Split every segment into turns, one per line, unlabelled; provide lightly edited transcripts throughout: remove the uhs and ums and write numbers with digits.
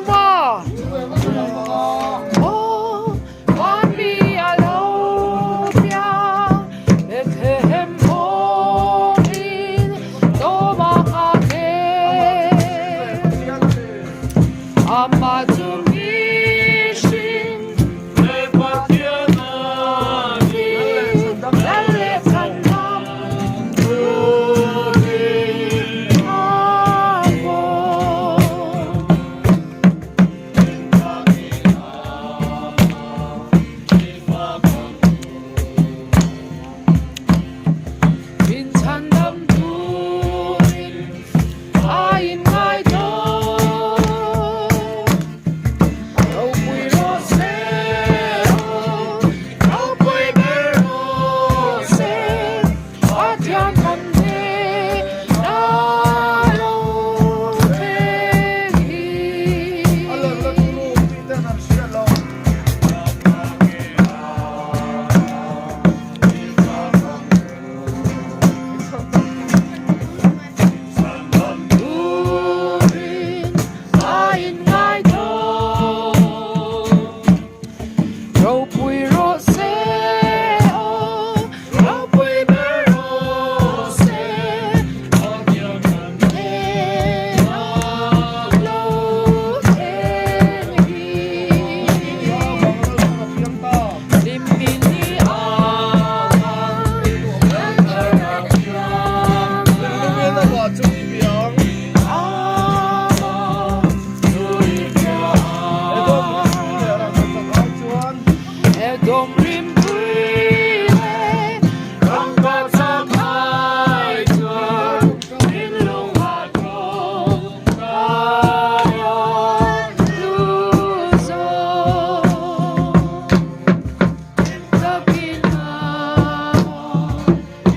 maw? Aw, van mi a lo piang, Bethlehem awmin dawm a nghak e. Amah chu mihring Ropui rawh se aw, ropui ber rawh se, Pathian kan hnenah lo thleng hi. Turin a inngai tawh. Ropui rawh se aw, ropui ber rawh se, hnenah lo thleng hi. Hlimpin hi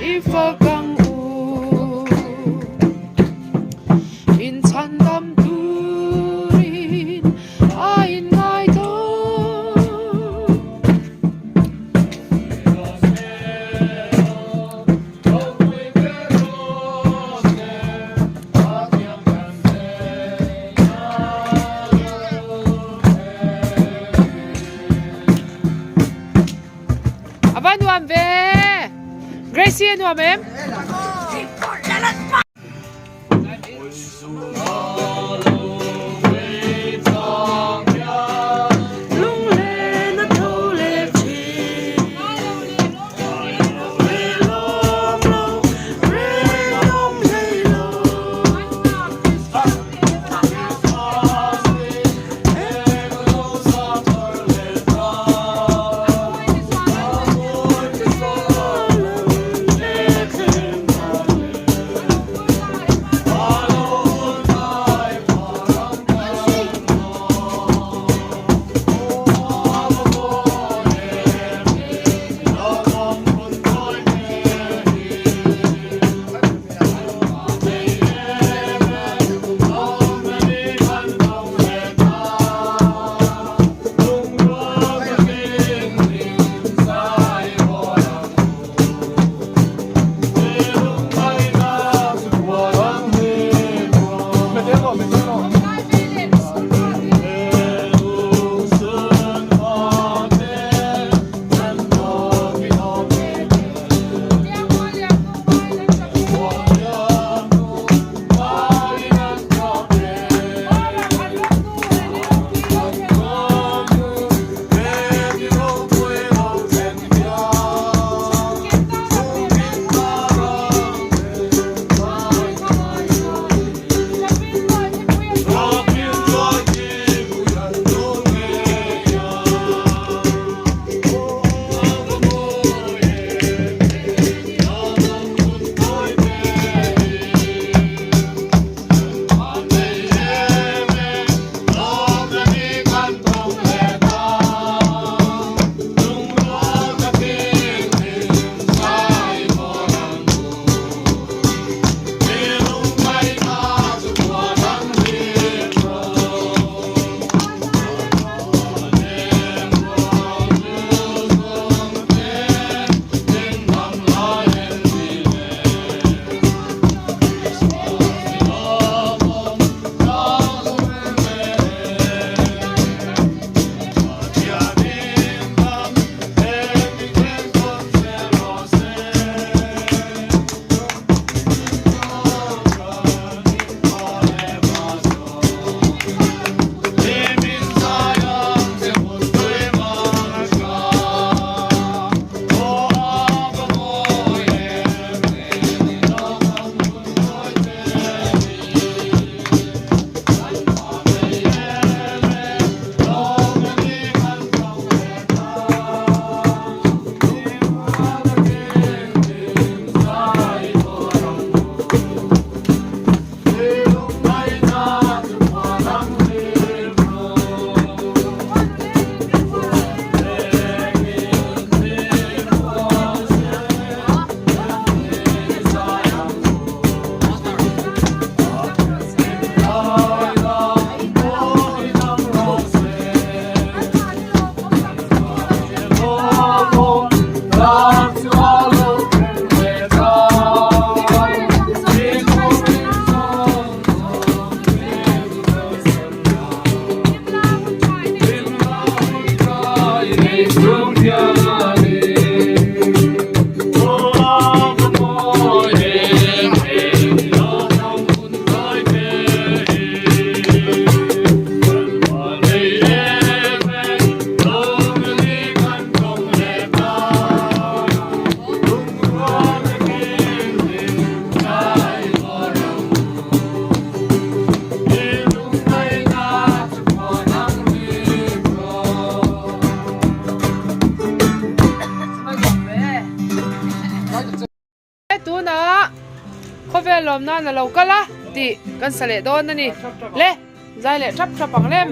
I fak ang u. In chhandam turin a inngai dawn. A va nuam ve! Gracie a nuam em? Lunglen a tho leh thin. Lawm lo, reng awm hlei lo. lawm nan a lo kal a tih kan sa leh dawn a ni. Le, zai leh thap thap ang lem.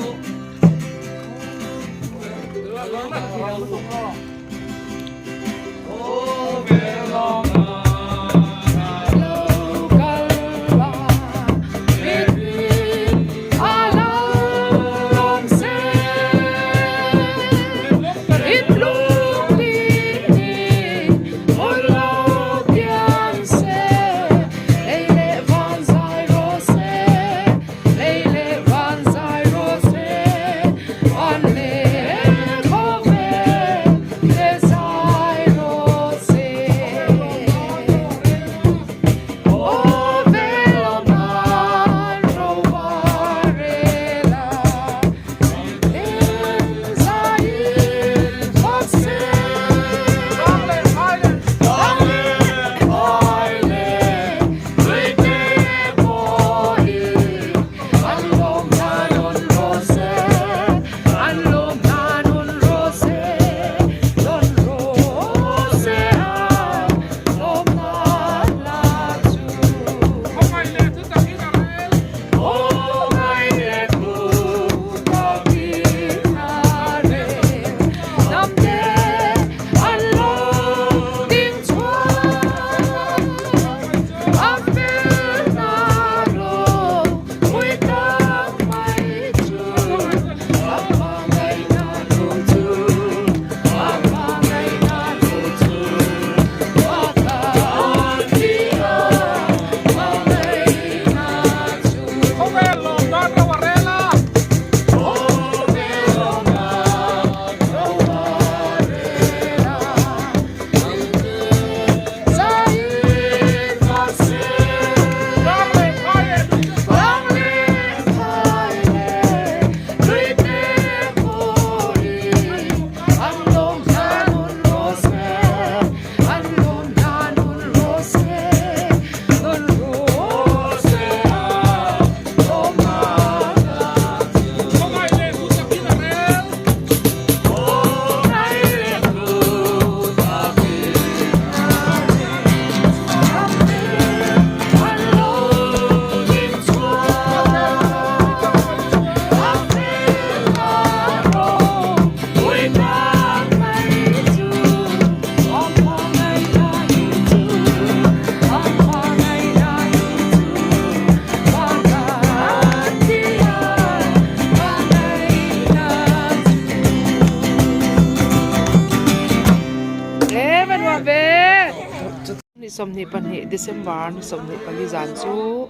Ni 22 December ni 24 zan chu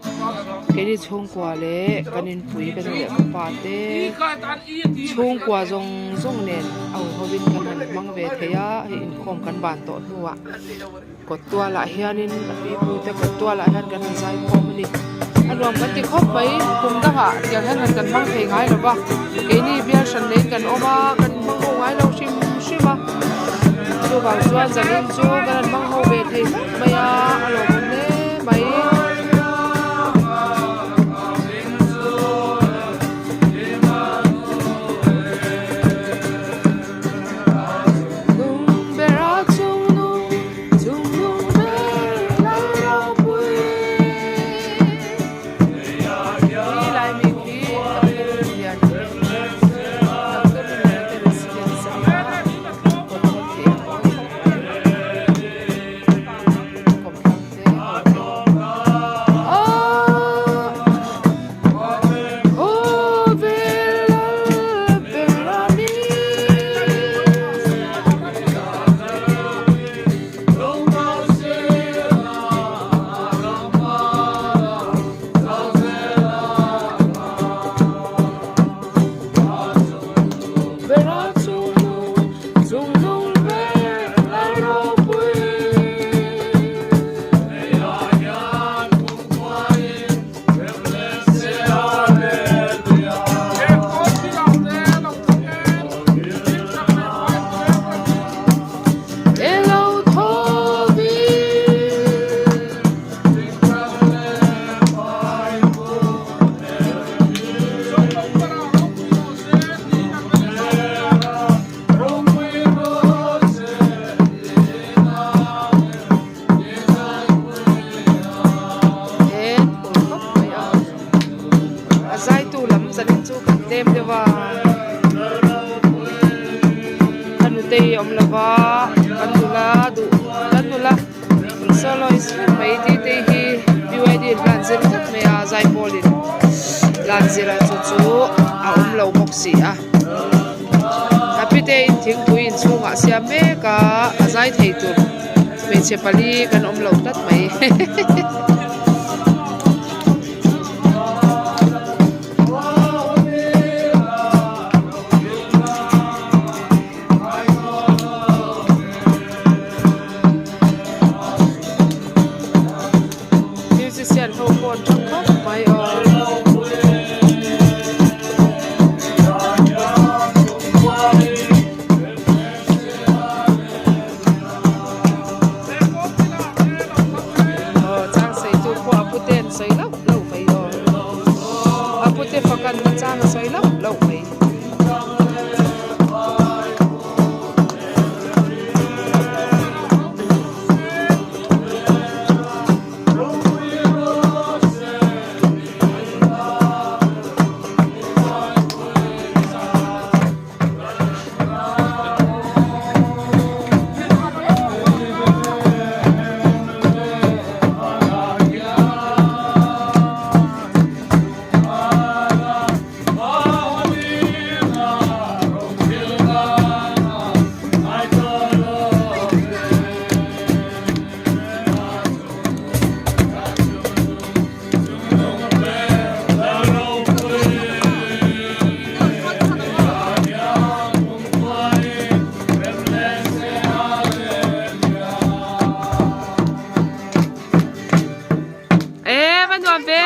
keini chhungkua leh kan inpui ka nu leh ka pa te chhungkua zawng zawng nen a hu hovin kan han hmang ve thei a hei inkhawm kan ban tawh hnuah kawt tualah hianin a pi pu te kawt tualah hian kan han zai khawm a ni a nuam kan ti khawp mai kum dangah tiang hian han kan hmang thei ngai lo va keini bial hran neiin kan awm a kan hmang ho ngai lo hrim hrim a chuvang chuan zanin chu kan han hmang ho ve thei hlauh mai a a lawmawm hle mai. Titei awm lova kan nula duh kan nula soloist ber mai Titei hi BYD in hlan zir tlat mai a zaipawl in hlan zir a chu chu a awm lo bawk si a Happy te in thingpui inchhungah a siam mek a a zai thei tur hmeichhe pali kan awm lo tlat mai. Musician ho pawh an tha khawp mai aw. Aw chang sei tu pawh a pute an sawi lauh lauh mai aw. A pute fakan na chang a sawi lauh lauh mai. E va nuam ve.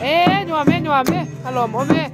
E nuam e nuam e a lawm awm e.